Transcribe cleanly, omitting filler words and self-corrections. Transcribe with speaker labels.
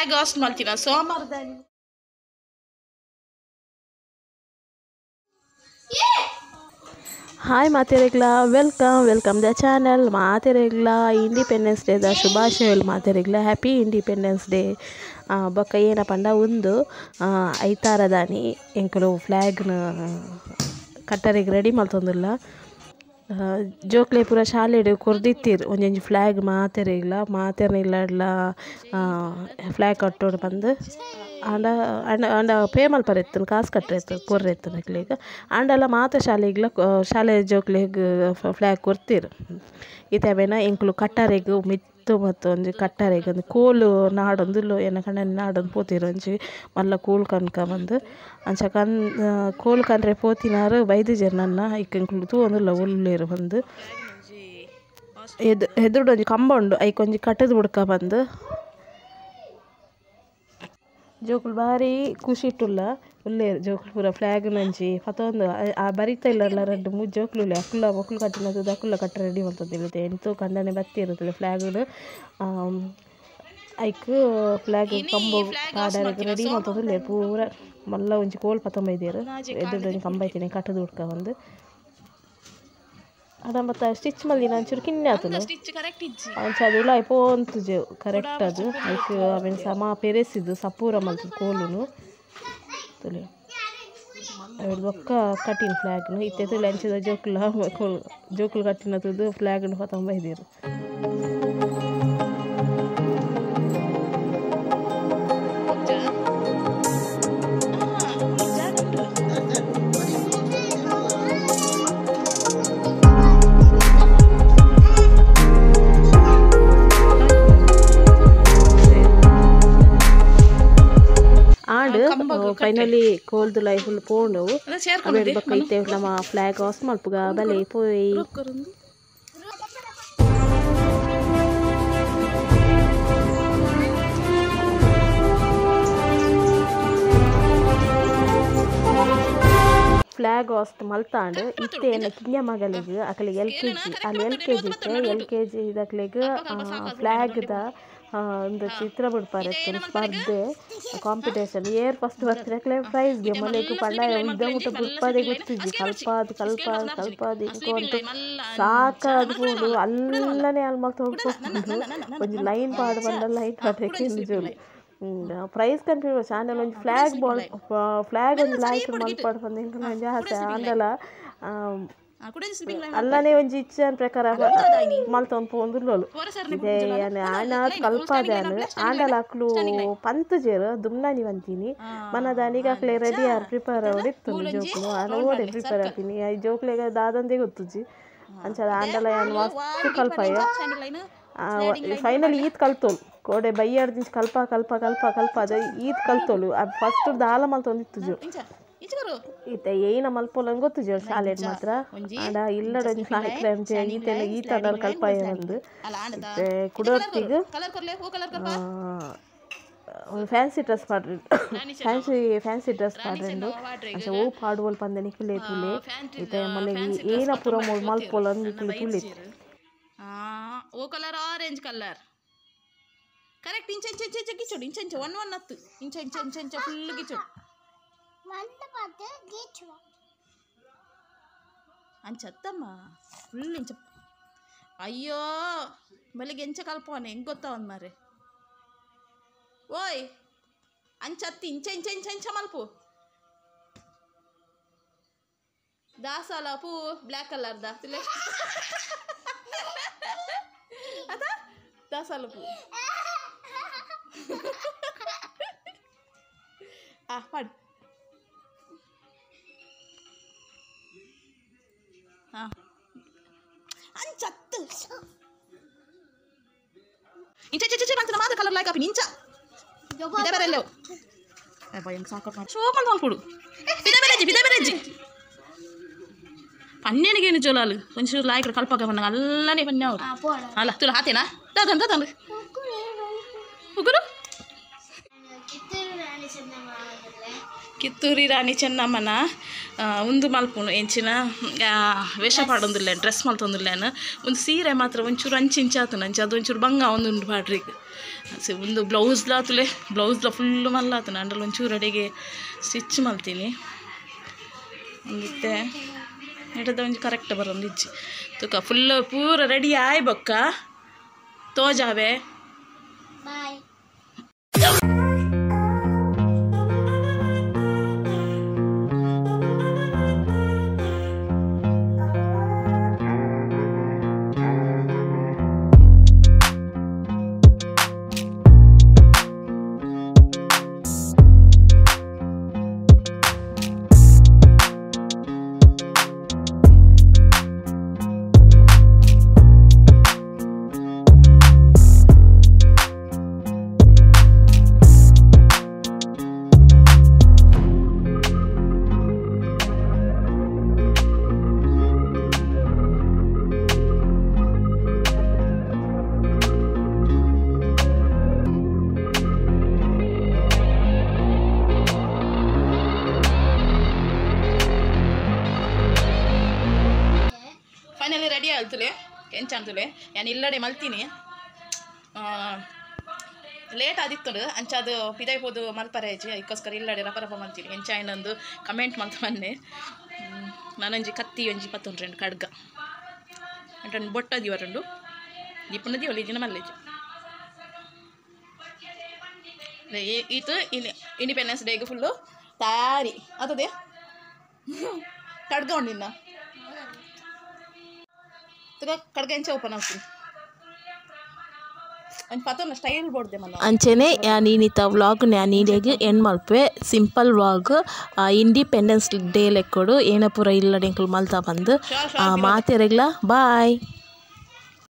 Speaker 1: Flag hoist ಮಲ್ತಿನ ಸೋಮವಾರದಾನಿ
Speaker 2: hi ಮಾತೆರೆಗ್ಲ welcome welcome the channel ಮಾತೆರೆಗ್ಲ independence ಡೇದ ಶುಭಾಶಯಗಳು ಮಾತೆರೆಗ್ಲ ಹ್ಯಾಪಿ ಇಂಡಿಪೆಂಡೆನ್ಸ್ ಡೇ ಬೊಕ್ಕ ಏನಪಂಡ ಉಂದು ಐತಾರದಾನಿ ಎಂಕುಲು ಫ್ಲಾಗ್ನ ಕಟ್ಟರೆಗ್ ರೆಡಿ ಮಲ್ತೊಂದುಲ್ಲ ಜೋಕ್ಲೆ ಪೂರ ಶಾಲೆಡ್ ಕೊರ್ದಿತ್ತೀರ್ ಒಂಜೊಂಜಿ ಫ್ಲಾಗ್ ಮಾತೆರೆಗ್ಲ ಮಾತೆರ್ನ ಇಲ್ಲಡ್ಲ ಫ್ಲಾಗ್ ಕಟ್ಟೋಡು ಪಂದ್ ಆಂಡ ಆಂಡ ಆಂಡ ಪೇ ಮಲ್ಪರೆ ಇತ್ತು ಕಾಸು ಕಟ್ಟರೆ ಕೊರ್ರೆ ಅಕ್ಲೆಗ್ ಆಂಡಲ ಮಾತ ಶಾಲೆಗ್ಲ ಶಾಲೆ ಜೋಕ್ಲೆಗ್ ಫ್ಲಾಗ್ ಕೊರ್ತೀರ್ ಇತ್ತೆ ಅವೆನ ಎಂಕುಲು ಕಟ್ಟರೆಗ್ ಮಿತ್ತ್ ಮತ್ತ ಒಂಜಿ ಕಟ್ಟರೆಗ್ ಒಂಜಿ ಕೋಲು ನಾಡೊಂದುಲ್ಲು ಎನ್ನ ಕಂಡನಿ ನಾಡೊಂದು ಪೋತೆರ್ ಒಂಜಿ ಮಲ್ಲ ಕೋಲು ಕನ್ಕ ಬಂದು ಅಂಚ ಕನ್ ಕೋಲು ಕನ್ರೆ ಪೋತಿನಾರ್ ಬೈದಿಜೆರ್ ನನ್ನ ಐಕ್ ಎಂಕುಲು ತೂವೊಂದುಲ್ಲ ಉಲ್ಲೆರ್ ಪಂದ್ ಎದುರುಡು ಒಂಜಿ ಕಂಬ ಉಂಡು ಐಕ್ ಒಂಜಿ ಕಟ್ಟುದು ಬುಡ್ಕ ಪಂದ್ ಜೋಕುಲು ಬಾರಿ ಖುಷಿಟುಲ್ಲ ಉಲ್ಲೆರ್ ಜೋಕುಲು ಪೂರ ಫ್ಲಾಗ್ ನಂಚಿ ಪತೊಂದು ಆ ಬರಿತ ಇಲ್ಲಲ್ಲ ರಡ್ಡ್ ಮೂಜಿ ಜೋಕುಲು ಉಲ್ಲೆ ಅಕುಲ ಮೊಕುಲು ಕಟ್ಟಿನ ತೂದು ಅಕುಲ ಕಟ್ಟರೆ ರೆಡಿ ಮಲ್ತೊಂದುಲ್ಲೆರ್ ಎಂತು ಕಂಡನೆ ಬತ್ತೆರ್ ಫ್ಲಾಗ್ ಐಕ್ ಫ್ಲಾಗ್ ಕಂಬ ಪಾಡರೆ ರೆಡಿ ಮಲ್ತೊಂದುಲ್ಲೆರ್ ಪೂರ ಮಲ್ಲ ಒಂಜಿ ಕೋಲು ಪತೊಂದು ಬೈದೆರ್ ಎದುರುಡು ಒಂಜಿ ಕಂಬ ಇತ್ತಿನ ಕಟ್ಟುದು ಬುಡ್ಕ ಪಂದ್ ಅದ ಬತ್ತ ಸ್ಟಿಚ್ ಮಲ್ದಿನ ಒಂಚೂರು ಕಿನ್ನೆ ಆತುಂಡು ಅಂಚ ಅದು ಉಲಾಯಿ ಪೋಂತುಜಿ ಕರೆಕ್ಟ್ ಅದು ಐಕ್ ಅವೆನ್ ಸಮ ಪೆರೆಸಿದ್ ಸಪೂರ ಮಲ್ತುದು ಕೋಲುನು ತೂಲೆ ಅವೆಡ್ ಬೊಕ್ಕ ಕಟ್ಟಿನ ಫ್ಲಾಗ್ನು ಇತ್ತೆ ತೂಲೆ ಅಂಚಿದ ಜೋಕುಲ ಜೋಕುಲು ಕಟ್ಟಿನ ತೂದು ಫ್ಲಾಗ್ನು ಪತೊಂದು ಬೈದೆರ್. ಫೈನಲಿ ಕೋಲ್ದು ಲೈಫ್ ಪೋಂಡು ಅವೆಡ್ ಬೊಕ್ಕ ಇತ್ತೆ ನಮ ಫ್ಲಾಗ್ ಹಾಸ್ಟ್ ಮಲ್ಪುಗ ಬಲೆ ಪೋಯಿ. ಫ್ಲಾಗ್ ಹಾಸ್ಟ್ ಮಲ್ತಾಂಡ್ ಇತ್ತೆ ಎನ್ನ ಕಿನ್ಯ ಮಗಲಿಗ್ ಅಕಲೆಗ್ ಎಲ್ ಕೆ ಜಿ ಅಲ್ಲಿ ಎಲ್ ಕೆ ಜಿ ಇತ್ತೆ ಎಲ್ ಕೆ ಜಿ ದಕ್ಲೆಗ್ ಫ್ಲಾಗ್ದ ಒಂದು ಚಿತ್ರ ಬುಡ್ಪಾರೆ ಸ್ಪರ್ಧೆ ಕಾಂಪಿಟೇಷನ್ ಏರ್ ಫಸ್ಟ್ ಬತ್ತಿನಕ್ಲೆ ಪ್ರೈಸ್ಗೆ ಮೊಲೆಗ್ ಪಂಡ ಉದ್ದ ಮುಟ್ಟ ಬುಡ್ಪದೆ ಗೊತ್ತಿಜ್ಜಿ ಕಲ್ಪಾದ್ ಕಲ್ಪಾದ್ ಕಲ್ಪಾದ್ ಇಂಕೊಂತು ಸಾಕಾದ್ ಪೋಂಡು ಅಲ್ಲನೆ ಅಲ್ ಮಲ್ತೊಂದು ಪೋಪುಂಡು ಒಂಜಿ ಲೈನ್ ಪಾಡ್ ಪಂಡ ಲೈನ್ ಪಾಡ್ರೆ ಕೇನುಜೋಲು ಪ್ರೈಸ್ ಕನ್ಪಿನ ಚಾನಲ್ ಒಂಜಿ ಫ್ಲಾಗ್ ಬಾಲ್ ಫ್ಲಾಗ್ ಒಂಜಿ ಲಾಯ್ಕ್ ಮಲ್ಪೊಡು ಪಂದ್ ಎಂಕಲ್ನ ಒಂಜಿ ಆಸೆ ಆಂಡಲ ಅಲ್ಲನೆ ಒಂಜಿ ಇಚ್ಛೆನ ಪ್ರಕಾರ ಮಲ್ತೊಂದು ಪೋವೊಂದುಲ್ಲೋಲು ಇತ್ತೆ ಯಾನ್ ಆನಾತ್ ಕಲ್ಪಾದೆ ಯಾನ್ ಆಂಡಲ ಅಕ್ಲು ಪಂತುಜೆರ್ ದುಮ್ನಾನಿ ಪಂತಿನಿ ಮನದಾನಿಗ್ ಅಕ್ಲೆ ರೆಡಿ ಆರ್ ಪ್ರಿಪೇರ್ ಆವೊಡು ಇತ್ತುಂಡು ಜೋಕುಲು ಆಂಡ ಓಡೆ ಪ್ರಿಪೇರ್ ಆಪಿನಿ ಐ ಜೋಕ್ಲೆಗ್ ದಾದಂದೇ ಗೊತ್ತುಜ್ಜಿ ಅಂಚ ಆಂಡಲ ಯಾನ್ ಮಸ್ತ್ ಕಲ್ಪಾಯ ಫೈನಲಿ ಈತ್ ಕಲ್ತೋಲು ಕೋಡೆ ಬಯ್ಯಾಡ್ದಿಂಚಿ ಕಲ್ಪ ಕಲ್ಪ ಕಲ್ಪ ಕಲ್ಪಾದ್ ಈತ್ ಕಲ್ತೋಲು ಫಸ್ಟ್ ದಾಲ ಮಲ್ತೊಂದಿತ್ತುಜು ಇತ್ತೆ ಏನ ಮಲ್ಪೊಲಂದ್ ಗೊತ್ತುಜಿ ಶಾಲೆಡ್ ಮಾತ್ರ ಆಂಡ ಇಲ್ಲಡ್ ಒಂಜಿ ಲಾಯ್ಕ್ ಅಂಚೆ ಈತೆನ ಈತ್ ಆಂಡಲ ಕಲ್ಪಾಯ ಪಂದ್ ಇತ್ತೆ ಕುಡೊರ್ತಿಗ್ ಫ್ಯಾನ್ಸಿ ಡ್ರೆಸ್ ಪಾಡ್ರೆ ಫ್ಯಾನ್ಸಿ ಡ್ರೆಸ್ ಪಾಡ್ರೆಂಡು ಅಂಚ ಒವು ಪಾಡುವೊಲು ಪಂದ್ ನಿಕುಲೇ ತೂಲೆ ಇತ್ತೆ ಮೊಲೆಗ್ ಏನ ಪೂರ ಮೂಲು ಮಲ್ಪೊಲಂದ್ ನಿಕುಲು ತೂಲೆ.
Speaker 1: ಓ ಕಲರ್ ಆರೆಂಜ್ ಕಲರ್ ಕರೆಕ್ಟ್ ಇಂಚ ಇಂಚ ಇಂಚ ಗಿಚ್ಚೋಡು ಇಂಚ ಇಂಚ ಒನ್ ಒನ್ ಹತ್ತು ಇಂಚ ಇಂಚ ಇಂಚ ಇಂಚ ಫುಲ್ ಗಿಚ್ಚೋಡು ಅಂಚತ್ತಮ್ಮ ಫುಲ್ ಇಂಚ ಅಯ್ಯೋ ಮಲ್ಲಿಗೆ ಎಂಚ ಕಲ್ಪವನೆ ಹೆಂಗೆ ಗೊತ್ತಾವನ್ ಮಾರೆ ಓಯ್ ಅಂಚತ್ತಿ ಇಂಚ ಇಂಚ ಇಂಚ ಇಂಚ ಮಲ್ಪು ದಾಸಾಲ ಪೂ ಬ್ಲ್ಯಾಕ್ ಕಲರ್ದ ತಿಲೆ ಅದ ದಾಸಾಲ ಪೂ ಆ ಪಾಡು ಅಂಚತ್ತು ಇಂಚ ಇಂಚ ಇಂಚ ಮಾಡ್ತಾನೆ ಮಾತ್ರ ಕಲರ್ ಲೈಕ್ ಆಪಿನಿ ಇಂಚ ಬಿದೆ ಬೇರೆ ಶೋಕಂತ ಮಲ್ಪೊಡು ಬಿದೆ ಬೇರೆಜ್ಜಿ ಬಿದೆ ಬೇರೆಜ್ಜಿ ಪನ್ನೇನಿಗೇನು ಜೋಲಾಲು ಒಂಚೂರು ಲಾಯ್ಕರು ಕಲ್ಪಾಕ ಪನ್ನಾಗ ಅಲ್ಲನೇ ಪನ್ನೆ ಅವರು ಅಲ್ಲ ತುಲ ಹಾತೇನಾ ದಾದನ್ ದಾದನ್ ಉಗುರು ಕಿತ್ತೂರಿ ರಾಣಿ ಚೆನ್ನಮ್ಮನ ಉಂದು ಮಲ್ಪುನು ಎಂಚಿನ ವೇಷ ಪಾಡೊಂದುಲ್ಲೇನು ಡ್ರೆಸ್ ಮಲ್ತೊಂದುಲ್ಲೇನು ಒಂದು ಸೀರೆ ಮಾತ್ರ ಒಂಚೂರು ಅಂಚಿಂಚ ಆತುಂಡು ಅಂಚ ಅದು ಒಂಚೂರು ಬಂಗ ಒಂದುಂಡು ಪಾಡ್ರಿಗ್ ಒಂದು ಬ್ಲೌಸ್ ಲಾತುಲೆ ಬ್ಲೌಸ್ಲ ಫುಲ್ಲು ಮಲ್ಲಾತನ ಅಂಡಲ್ ಒಂಚೂರು ಅಡಿಗೆ ಸ್ಟಿಚ್ ಮಲ್ತೀನಿ ಒಂದಿತ್ತೆ ನೆಟದ ಒಂಜಿ ಕರೆಕ್ಟ್ ಬರೋದು ಇಜ್ಜಿ ತುಕ ಫುಲ್ ಪೂರ ರೆಡಿ ಆಯ್ ಬೊಕ್ಕ ತೋಜಾವೆ
Speaker 3: ಬಾಯ್.
Speaker 1: ಫೈನಲಿ ರೆಡಿ ಆಯ್ತುಲೆ ಎಂಚಾಂತುಲೆ ನಾನು ಇಲ್ಲಡೆ ಮಲ್ತೀನಿ ಲೇಟ್ ಆದಿತ್ತು ಅಂಚ ಅದು ಪಿದೈಪೋದು ಮಲ್ಪರೆ ಇಜ್ಜಿ ಅದಕ್ಕೋಸ್ಕರ ಇಲ್ಲಡೆ ರಪ ರಪ ಮಲ್ತೀನಿ ಎಂಚಾಯಿನೊಂದು ಕಮೆಂಟ್ ಮಲ್ತ ಬನ್ನೆ. ನಾನೊಂಜಿ ಕತ್ತಿ ಒಂಜಿ ಪತ್ತೊಂದು ರೆಂಡು ಖಡ್ಗ ಅಂಟು ಬೊಟ್ಟ ದಿವರುಂಡು ದೀಪನ ದಿವಲಿ ದಿನ ಮಲ್ಲೇಜಿ ಈತು ಇಂಡಿಪೆಂಡೆನ್ಸ್ ಡೇಗೆ ಫುಲ್ಲು ತಯಾರಿ ಅದೇ ಖಡ್ಗ ಉಂಡಿನ್ನ ಖಡ್ಗ ಎಂಚ ಓಪನ್ ಆಗ್ತೀನಿ ಒಂಜಿ ಪತ್ತೊಂದು ಸ್ಟೈಲ್ ಬೋಡ್ದೆ ಮನ.
Speaker 2: ಅಂಚೆನೆ ನೀನಿತ ವ್ಲಾಗ್ ನೀಡೆಗ್ ಎಂಡ್ ಮಲ್ಪೆ ಸಿಂಪಲ್ ವ್ಲಾಗ್ ಇಂಡಿಪೆಂಡೆನ್ಸ್ ಡೇ ಲೆಕ್ಕೊಡು ಏನ ಪೂರ ಇಲ್ಲಡೆ ಎಂಕುಲು ಮಲ್ತ ಬಂದು ಮಾತೆರೆಗ್ಲ ಬಾಯ್.